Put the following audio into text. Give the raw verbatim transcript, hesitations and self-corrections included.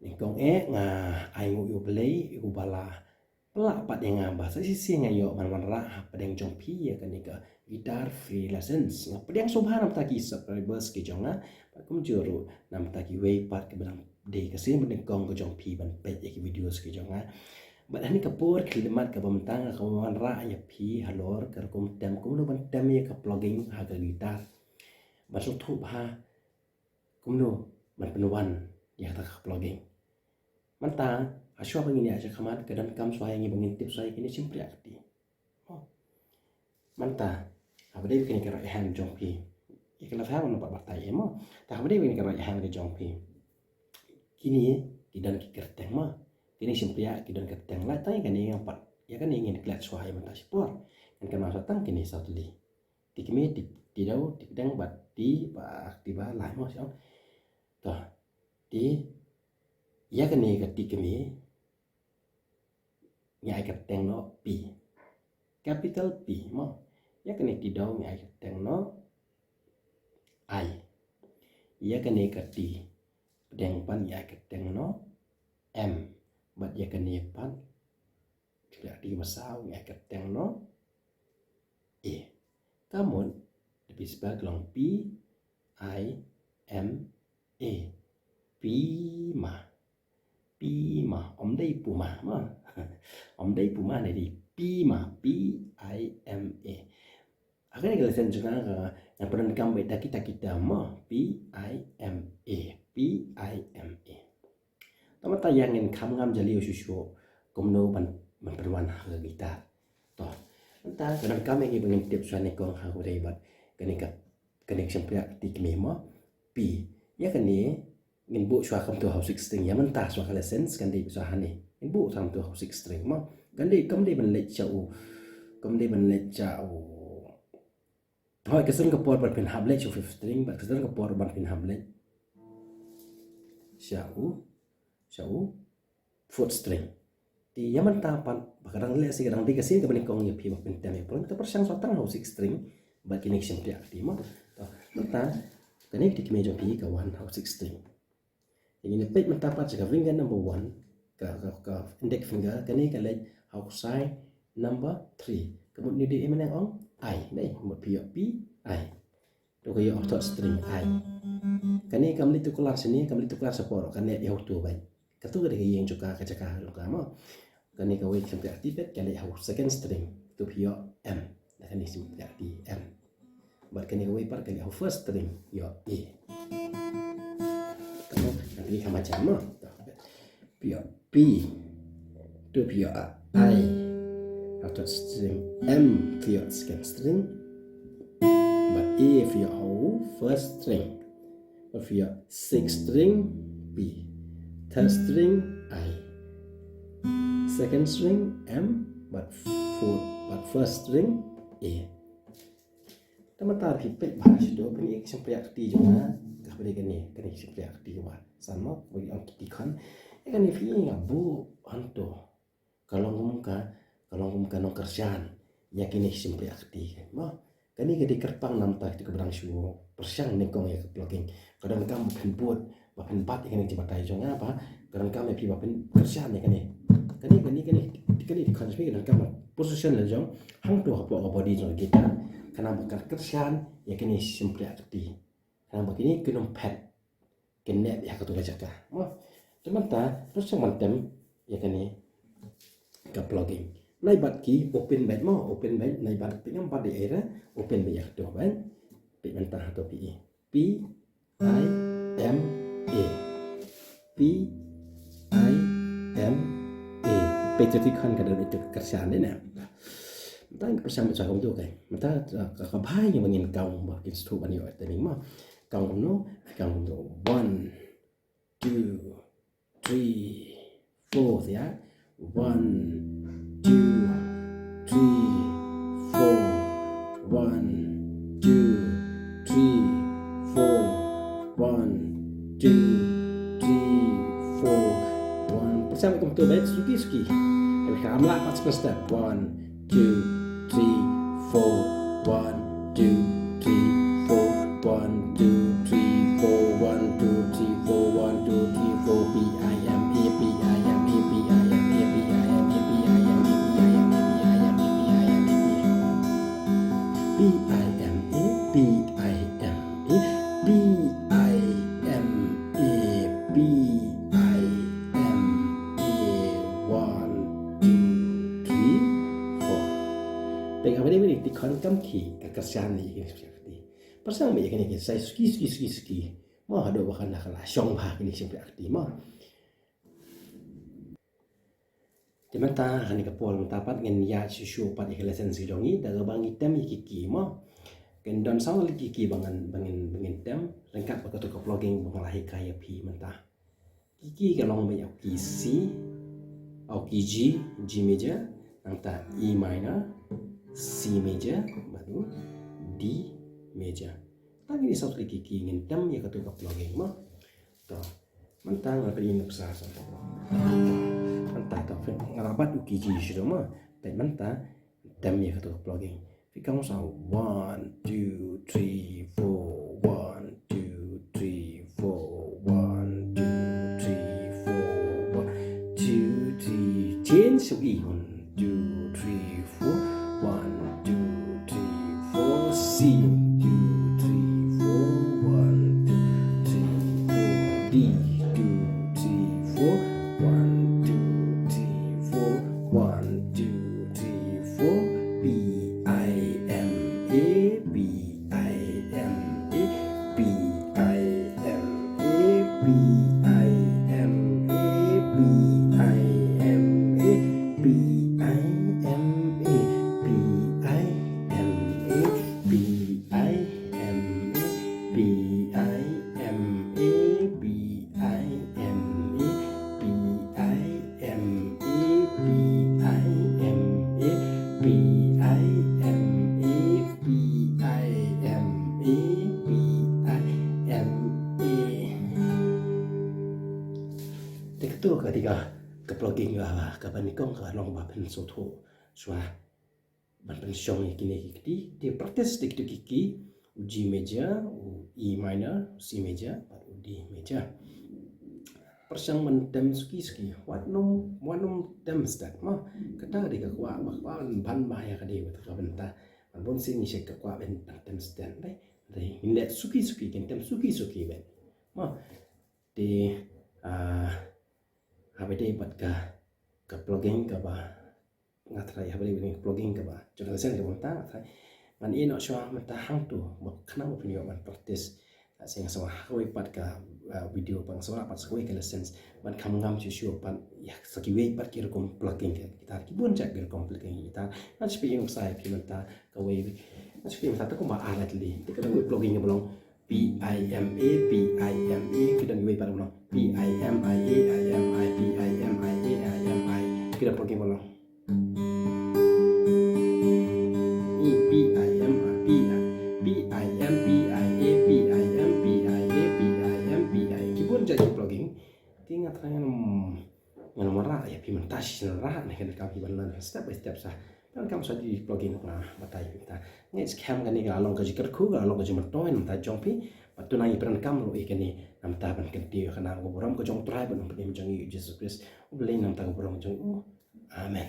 Nyngkong eh nga ai nguh ïa U Blei, ïa uba la pynlah pat ïa nga ba sa shisien nga ïoh ban wanrah hapdeng jong phi ïa kane ka guitar free lessons. Nga pdiang sngewbha na bynta ki subscribers ki jong nga, bad kumjuh ruh na bynta kiwei pat kiba dang dei ka sien banyngkong ka jong phi ban peit ïa ki videos ki jong nga. Bad ha kane ka por khyllipmat kaba mynta nga kwah ban wanrah ïa phi halor ka rukom tem, kumno ban tem ïa ka plugging ha ka guitar. Ban sngewthuh bha kumno ban pynwan ïa kata ka plugging. Mynta, hashwa ba ngin ïaid shakhmat, ka donkam shuwa ïa ngi ba ngin tip shuwa ïa kine ki shympriahkti. Oh. Mynta, haba dei kane ka right hand jong phi, ïa ka left hand ngam pat batai ei mo. Te haba dei kane ka right hand ka jong phi, kine ki don ki kyrteng mo. Kine ki shympriah ki don kyrteng. Lait tang ïa kane ngam pat, ïa kane ngin klet shuwa ïa mynta shipor. Ngin kynmaw shuwa tang kine saw tylli. Ti kmie, ti, ti dew, ti pdeng bad ti ba, ti ba lai mo, shuh. To, ti, ïa kane ka ti kmie ngi ai kyrteng noh P. Capital P mo. Ïa kane ti dew ngi ai kyrteng noh I. Ïa kane ka ti pdeng pat ngi ai kyrteng noh M. Bad ïa kane pat, ka ti ba saw ngi ai kyrteng noh A. Ka mut, da phi spell ka long P I M A. Pima. Pima. Ym dei puma mo. Ym dei puma, ne dei pima. P I M A. Ha kane ka lesson jong nga, nga pyndonkam beit da kita kita mo. P I M A. P I M A. Te mynta ïa ngin kham ngam jylliew shuh shuh kumno ban, ban pynwan ha ka guitar. To, mynta ka donkam ïa ngi ba ngin tip shuwa nyngkong ha kaba dei bad kane ka, kane ka shympriahkti kmie mo. P. Ïa kane ngin buh shuwa kumto ha u six string. Ïa mynta shuwa ka lesson kan dei shuwa hangne. Ngin buh shuwa kumto ha u six string mo. Kan dei, kam dei ban leit sha u, kam dei ban leit sha u Hooid, ka sdang ka por ban pynhap leit sha u fifth string, bad ka sdang ka por ban pynhap leit sha u, sha u fourth string. Te ïa mynta pat, ba ka dang leh shisha ka dang dei ka sien kaba nyngkong ïa phi ba pyntem ïa phi. Te pyrshang shuwa tang ha u sixth string bad kine ki shympriahkti mo. To, mynta kane ka ti kmie jong phi ka wan ha u sixth string. Te ngin peit mynta pat sha ka finger number one, ka, ka, ka index finger, kane ka leit ha u ksai number three. Ka mut ne dei, eh, mynta ong I, ne, ka mut phi ïoh P I. To ka ïoh ha u third string I. Kane kam leit tuklar shane, kam leit tuklar shapoh, kane ïa u tu beit. Kato ka dei ka ïing jong ka, ka jaka jong ka mo. Kane kawei ka shympriahkti pat ka leit ha u second string. To phi ïoh M. Da kane shympriahkti M. Bad kane kawei pat ka leit ha u first string, ïoh A. Tang ngan pynkham ha jan mo. Phi ïoh P. To phi ïoh I. Ha u third string M, phi ïoh second string. Bad A phi ïoh ha u first string. Bad phi ïoh sixth string P. Third string I. Second string M. Bad fourth, bad first string A. Te mynta phi peit bha shuh, phi ïoh ka shympriahkti jong nga, kaba dei kane, kane ka shympriahkti kaba san mo, kaba ong ki ti khon. Ïa kane phi nga buh hangto. Ka long kum ka, ka long kum ka nongkyrshan ïa kine ki shympriahkti mo. Kane ka dei kyrpang namar kito kiba dang shu pyrshang nyngkong ïa ka plugging. Ka donkam ba phin bud, ba phin bat ïa kane ka jingbatai jong nga ba ka donkam ïa phi ba phin kyrshan ïa kane. Kane, kane, kane, kane ka donkam ba position la jong hangto hapoh ka body jong ka guitar. Khnang ba kan kyrshan ïa kine ki shympriahkti. Khnang ba kine kin ym phet. Kin nep ïa kato ka jaka. Mo. Te mynta, to sngewbha ban tem ïa kane ka plugging. Nai bad ki open beit mo, open beit, nai bad te ngam bad ïa ira, open beit ïa kato beit. Peit mynta hato phi i. P I M A. P I M A. Peit to ti khon ka don ito ka kyrshan ne. Mynta ka kyrshan mynta kumto kai. Mynta ka, ka bha ïa ba ngin count ba kin sngewthuh ban ïoh timing mo. Count kumno, count kumto. One, two, three, four, ya. One, two, three, four. One, two, three, four. One, two, three, four. One. Pyrshang kumto beit suki suki. Ka amla pat step. One, two, three, four. One, two, three, four. One, two, three, four. One, two, three, four. One, two, three, four. P I I M A, one, two, three, four. Te kaba dei bad ïa kine ki khon kam ki, ka kyrshan ïa kine ki shympriahkti. Pyrshang bad ïa kine ki sa suki suki suki suki. Mo, haduh ba kan da ka la shong bha kine ki shympriahkti mo. Te mynta ha kane ka por mynta pat ngin ïa shu shu pat ïa ka lesson sha jong ngi da kaba ngi tem ïa ki ki mo. Kan don saw tylli ki ki ba ngan, ba ngin, ba ngin tem ryngkat bad kato ka plugin ba nga la hikai ïa phi mynta. Ki ki ka long ba ïa u key C, ïa u key G, G major, nangta E minor, C major, bad u D major. Tang kine saw tylli ki ki ngin tem ïa kato ka plugin mo. To, mynta nga pynïaid nuksa sa. Mynta to, nga la bat u key G shuh mo. Te mynta tem ïa kato ka plugin. Phi count sa, one, two, three, four, one, two, three, four, one, two, three, four, one, two, three, change, so E, one, two, three, four, one, two, three, four, C, two, three, four, one, two, three, four, D, two, three, four, one, two, three, four, one, two, three, four, B I M A, B I M A, B I M A, B I M A, B I M A, B I M A, B I M A, B I M A, B I M A, B I M A, B I M A, B I M A, B I M A, B I M A, B I M A. Te kato ka dei ka, ka plugin ka, kaba nyngkong ka long ba phin sngewthuh shuwa ban pynshong ïa kine ki kti, te practice te kito ki ki, u G major, u E minor, u C major, bad u D major. Pyrshang ban tem suki suki, wat nym, wat nym tem stet mo. Kata ka dei ka kwah, ba kwah ban ban ba ïa ka dei bad ka bynta. Ban bun sien ngi shet ka kwah ban tem stet dei. Dei ngin leh suki suki, kin tem suki suki bad. Mo. Te, ah, haba dei bad ka, ka plugin kaba nga tharai, haba dei bad ka plugin kaba jong ka lesson kaba mynta nga tharai ngan ïeh noh shuwa mynta hangto ba khnang ba phin ïoh ban practice. Sa nga sa ha kawei pat ka, ah, video, ba nga sa pat sa kawei ka lessons ban kham ngam shuh shuh pat ïa sa kiwei pat ki rukom plugin ki guitar, ki bun jait ki rukom plugin ki guitar. Ngan sa pynïaid sa ïa phi mynta kawei, ngan sa pynïaid mynta te kumba ar lai tylli. Te ka dang kawei plugin kaba long P I M A, P I M A, ki don kiwei pat ba long P I M I A, I M I, P I M I A, I M I. Ki don plugin ba long E, P I M I, P I, P I M, P I A, P I M, P I A, P I M, P I. Ki bun jait ki plugin. Te nga tharai ngan ym, ngan ym wanrah ïa phi mynta shisien, wanrah ne kane ka phi ban learn step by step sa. Pyndonkam sa ki plugin nga batai mynta. Nga ngeit skhem kane ka la long ka jingkyrkhu, ka la long ka jingmyntoi na ka bynta jong phi. Bad to nang ïa pyndonkam ruh ïa kane na ka bynta ban kyntiew ïa ka nam ka burom ka jong U Trai bad U Nongpynim jong ngi U Jisu Khrist. U Blei na ka bynta ka burom jong u. Amen.